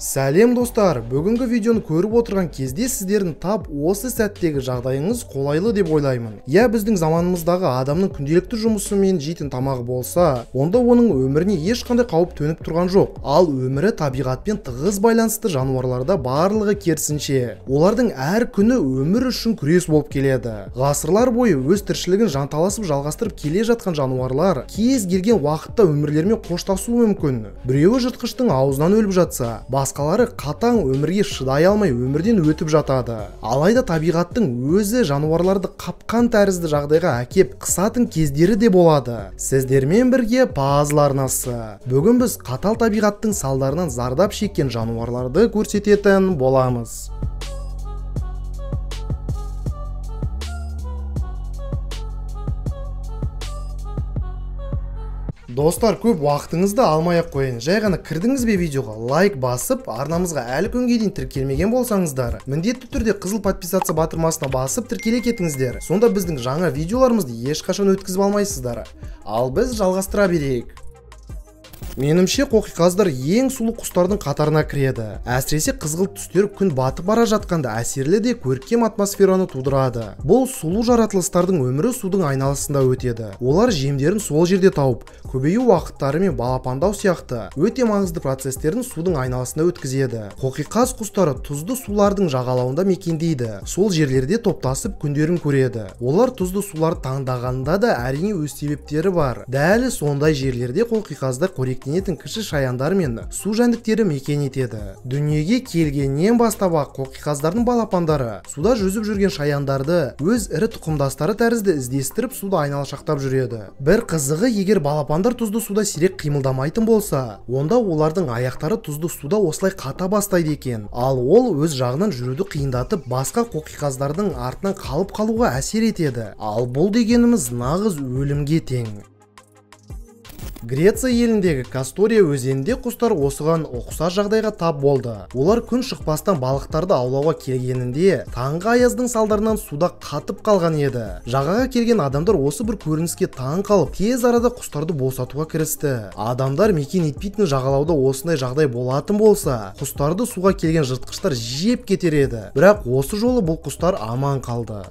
Сәлем достар, бүгінгі видеоны көріп отырған кезде сіздердің тап осы сәттегі жағдайыңыз қолайлы деп ойлаймын. Я біздің заманымыздағы адамның күнделікті жұмысы мен жейтін тамағы болса, онда оның өміріне ешқандай қауіп төніп тұрған жоқ. Ал өмірі табиғатпен тығыз байланысты жануарларда барлығы керісінше. Олардың әр күні өмір үшін күрес болып келеді. Ғасырлар бойы өз тіршілігін жанталасып жалғастырып келе жатқан жануарлар кез келген уақытта өмірлерімен қоштасуы мүмкін. Біреуі жыртқыштың аузынан өліп жатса, басқалары қатаң өмірге шыдай алмай өмірден өтіп жатады. Алайда табиғаттың өзі жануарларды қапқан тәрізді жағдайға әкеп қысатын кездері де болады. Сіздермен бірге Пазл арнасы. Бүгін біз қатал табиғаттың салдарынан зардап шеккен жануарларды көрсететін боламыз. Достар, көп уақытыңызды алмай ақ қояйын. Жай ғана кірдіңіз бе видеоға, лайк басып, арнамызға әлі күнге дейін тіркелмеген болсаңыздар, міндетті түрде қызыл подписаться батырмасына басып тіркеле кетіңіздер. Сонда біздің жаңа видеоларымызды ешқашан өткізіп алмайсыздар. Ал біз жалғастыра берейік. Менімше, қоқиқаздар ең сұлу құстардың қатарына кіреді. Әсіресе қызғылт түстер күн батып бара жатқанда әсерлі де көркем атмосфераны тудырады. Бұл сұлу жаратылыстардың өмірі судың айналасында өтеді. Олар жемдерін сол жерде тауып, көбею уақыттары мен балапандау сияқты өте маңызды процестерін судың айналасында өткізеді. Қоқиқаз құстары тұзды сулардың жағалауында мекендейді. Сол жерлерде топтасып күндерін көреді. Олар тұзды суларды таңдағанда да әрине өз себептері бар. Дәл сондай жерлерде қоқиқаздар қоректенетін кіші шаяндар мен су жәндіктері мекен етеді. Дүниеге келгеннен бастап-ақ қоқиқаздардың балапандары суда жүзіп жүрген шаяндарды өз ірі тұқымдастары тәрізді іздестіріп суда айналшақтап жүреді. Бір қызығы, егер балапандар тұзды суда сирек қимылдамайтын болса, онда олардың аяқтары тұзды суда осылай қата бастайды екен. Ал ол өз жағынан жүруді қиындатып, басқа қоқиқаздардың артынан қалып қалуға әсер етеді. Ал бұл дегеніміз нағыз өлімге тең. Греция еліндегі Кастория өзенінде құстар осыған ұқсас жағдайға тап болды. Олар күн шықпастан балықтарды аулауға келгенінде таңғы аяздың салдарынан суда қатып қалған еді. Жағаға келген адамдар осы бір көрініске таң қалып, тез арада құстарды босатуға кірісті. Адамдар мекен етпейтін жағалауда осындай жағдай болатын болса, құстарды суға келген жыртқыштар жеп кетер еді. Бірақ осы жолы бұл құстар аман қалды.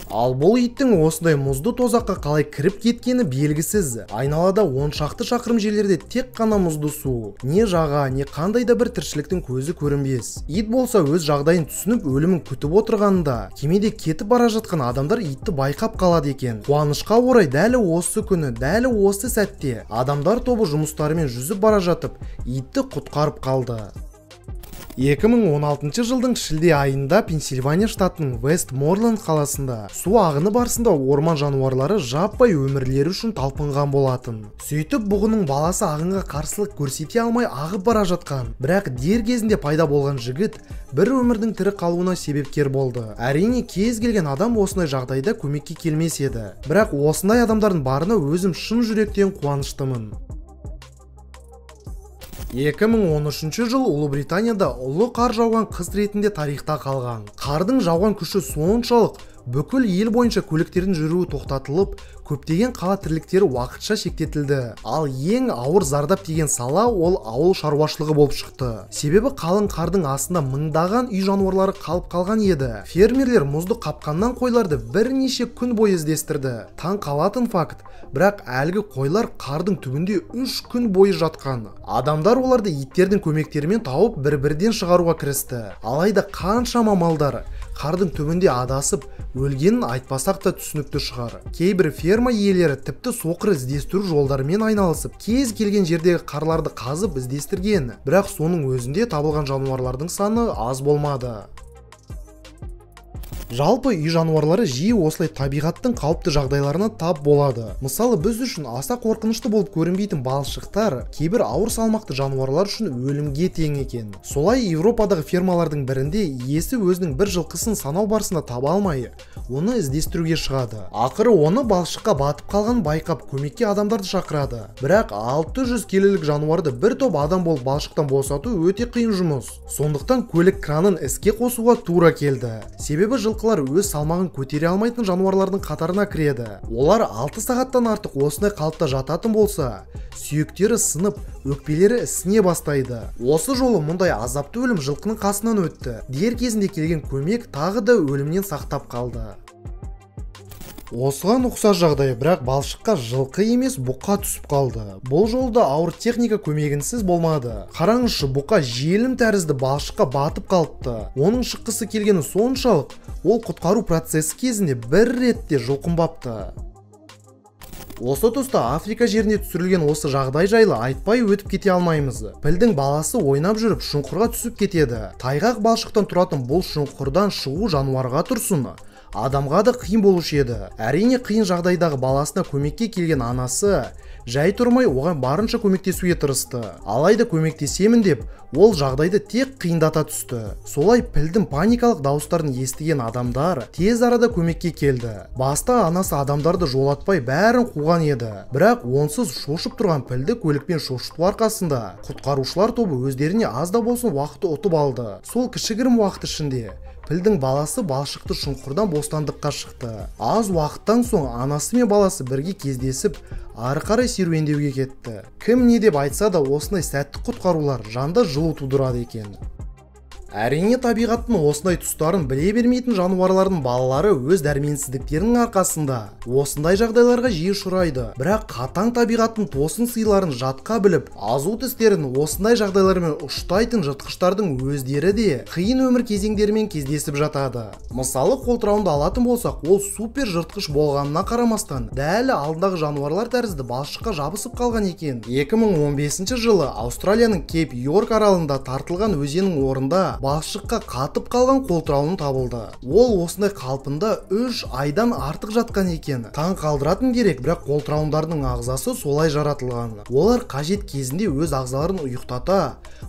Ал бұл иттің осындай мұзды тозаққа қалай кіріп кеткені белгісіз. Айналада 10 шақты шақырым жерлерде тек қана мұзды су. Не жаға, не қандай да бір тіршіліктің көзі көрінбес. Ит болса өз жағдайын түсініп өлімін күтіп отырғанында, кемеде кетіп бара жатқан адамдар итті байқап қалады екен. Қуанышқа орай дәл осы күні, дәл осы сәтте адамдар тобы жұмыстарымен жүзіп бара жатып, итті құтқарып қалды. 2016 жылдың шілде айында Пенсильвания штатының Вестморленд қаласында су ағыны барысында орман жануарлары жаппай өмірлері үшін талпынған болатын. Сөйтіп бұғының баласы ағынға қарсылық көрсете алмай ағып бара жатқан. Бірақ дер кезінде пайда болған жігіт бір өмірдің тірі қалуына себепкер болды. Әрине, кез келген адам осындай жағдайда көмекке келмес еді. Бірақ осындай адамдардың барына өзім шын жүректен қуаныштымын. 2013 жыл Ұлыбританияда ұлы қар жауған қыс ретінде тарихта қалған. Қардың жауған күші соншалық, бүкіл ел бойынша көліктердің жүруі тоқтатылып, көптеген қала тірліктері уақытша шектетілді. Ал ең ауыр зардап тиген сала ол ауыл шаруашылығы болып шықты. Себебі қалың қардың астында мыңдаған үй жануарлары қалып қалған еді. Фермерлер мұзды қапқаннан қойларды бірнеше күн бойы іздестірді. Таң қалатын факт, бірақ әлгі қойлар қардың түбінде 3 күн бойы жатқан. Адамдар оларды иттердің көмектерімен тауып бір-бірден шығаруға кірісті. Алайда қаншама малдар қардың түбінде адасып өлгенін айтпасақ та түсінікті шығар. Кейбір ферма иелері тіпті соқыр іздестіру жолдарымен айналысып, кез келген жердегі қарларды қазып іздестірген. Бірақ соның өзінде табылған жануарлардың саны аз болмады. Жалпы үй жануарлары жиі осылай табиғаттың қалыпты жағдайларына тап болады. Мысалы, біз үшін аса қорқынышты болып көрінбейтін балшықтар кейбір ауыр салмақты жануарлар үшін өлімге тең екен. Солай Европадағы фермалардың бірінде иесі өзінің бір жылқысын санау барысында таба алмай, оны іздестіруге шығады. Ақыры оны балшыққа батып қалған байқап көмекке адамдарды шақырады. Бірақ 600 келілік жануарды бір топ адам болып балшықтан босату өте қиын жұмыс. Сондықтан көлік кранын іске қосуға тура келді. Себебі жылқы жылқылар өз салмағын көтере алмайтын жануарлардың қатарына кіреді. Олар 6 сағаттан артық осындай қалыпта жататын болса, сүйектері сынып, өкпелері ісіне бастайды. Осы жолы мұндай азапты өлім жылқының қасынан өтті. Дер кезінде келген көмек тағы да өлімнен сақтап қалды. Осыған ұқсас жағдай, бірақ балшыққа жылқы емес бұқа түсіп қалды. Бұл жолда ауыр техника көмегінсіз болмады. Қараңызшы, бұқа желім тәрізді балшыққа батып қалыпты. Оның шыққысы келгені соншалық, ол құтқару процесі кезінде бір ретте жұлқынбапты. Осы тұста Африка жерінде түсірілген осы жағдай жайлы айтпай өтіп кете алмаймыз. Пілдің баласы ойнап жүріп шұңқырға түсіп кетеді. Тайғақ балшықтан тұратын бұл шұңқырдан шығу жануарға тұрсын, адамға да қиын болушы еді. Әрине, қиын жағдайдағы баласына көмекке келген анасы жай тұрмай оған барынша көмектесуге тырысты. Алайда көмектесемін деп ол жағдайды тек қиындата түсті. Солай пілдің паникалық дауыстарын естіген адамдар тез арада көмекке келді. Баста анасы адамдарды жолатпай бәрін қуған еді. Бірақ онсыз шошып тұрған пілді көлікпен шошыту арқасында құтқарушылар тобы өздеріне аз да болсын уақыт ұтып алды. Сол кішігірім уақыт ішінде пілдің баласы балшықты шұңқырдан бостандыққа шықты. Аз уақыттан соң анасы мен баласы бірге кездесіп, ары қарай серуендеуге кетті. Кім не деп айтса да осындай сәтті құтқарулар жанда жылу тудырады екен. Әрине, табиғаттың осындай тұстарын біле бермейтін жануарлардың балалары өз дәрменсіздіктерінің арқасында осындай жағдайларға жиі ұшырайды. Бірақ қатаң табиғаттың тосын сыйларын жатқа біліп, азу тістерін осындай жағдайлармен ұштайтын жыртқыштардың өздері де қиын өмір кезеңдерімен кездесіп жатады. Мысалы, қолтырауынды алатын болсақ, ол супер жыртқыш болғанына қарамастан, дәл алдындағы жануарлар тәрізді балшыққа жабысып қалған екен. 2015 жылы Аустралияның Кейп Йорк аралында тартылған өзеннің орнында балшыққа қатып қалған қолтырауын табылды. Ол осындай қалпында 3 айдан артық жатқан екен. Таң қалдыратын дерек, бірақ қолтырауындардың ағзасы солай жаратылған. Олар қажет кезінде өз ағзаларын ұйықтата,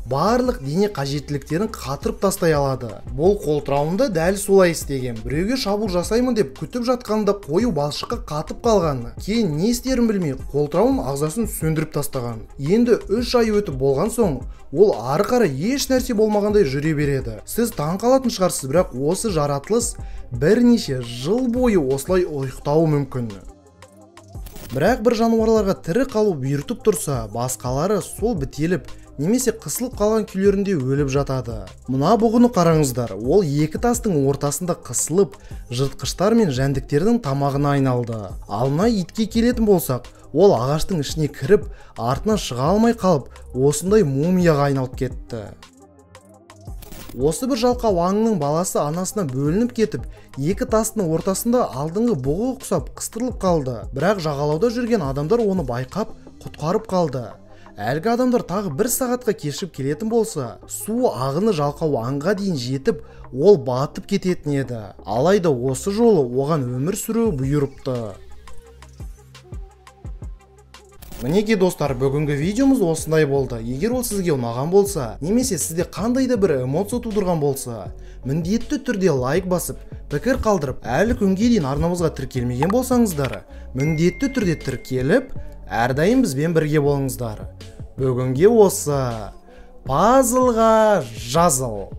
барлық дене қажеттіліктерін қатырып тастай алады. Бұл қолтырауынды дәл солай істеген. Біреуге шабуыл жасаймын деп күтіп жатқанда қою балшыққа қатып қалған. Кейін не істерін білмей, қолтырауын ағзасын сөндіріп тастаған. Енді 3 ай өтіп болған соң, ол ары қарай еш нәрсе болмағандай жүре береді. Сіз таң қалатын шығарсыз, бірақ осы жаратылыс бірнеше жыл бойы осылай ұйықтауы мүмкін. Бірақ бір жануарларға тірі қалу бұйыртып тұрса, басқалары сол бітеліп немесе қысылып қалған күйлерінде өліп жатады. Мына бұғыны қараңыздар, ол екі тастың ортасында қысылып, жыртқыштар мен жәндіктердің тамағына айналды. Ал мына итке келетін болсақ, ол ағаштың ішіне кіріп, артынан шыға алмай қалып, осындай мумияға айналып кетті. Осы бір жалқау аңның баласы анасынан бөлініп кетіп, екі тастың ортасында алдыңғы бұғы ұқсап қыстырылып қалды. Бірақ жағалауда жүрген адамдар оны байқап, құтқарып қалды. Әлгі адамдар тағы бір сағатқа кешіп келетін болса, су ағыны жалқау аңға дейін жетіп, ол батып кететін еді. Алайда осы жолы оған өмір сүру бұйырыпты. Мінекей достар, бүгінгі видеомыз осындай болды. Егер ол сізге ұнаған болса, немесе сізде қандай да бір эмоция тудырған болса, міндетті түрде лайк басып, пікір қалдырып, әлі күнге дейін арнамызға тіркелмеген болсаңыздар, міндетті түрде тіркеліп, әрдайым бізбен бірге болыңыздар. Бүгінге осы. Пазлға жазыл.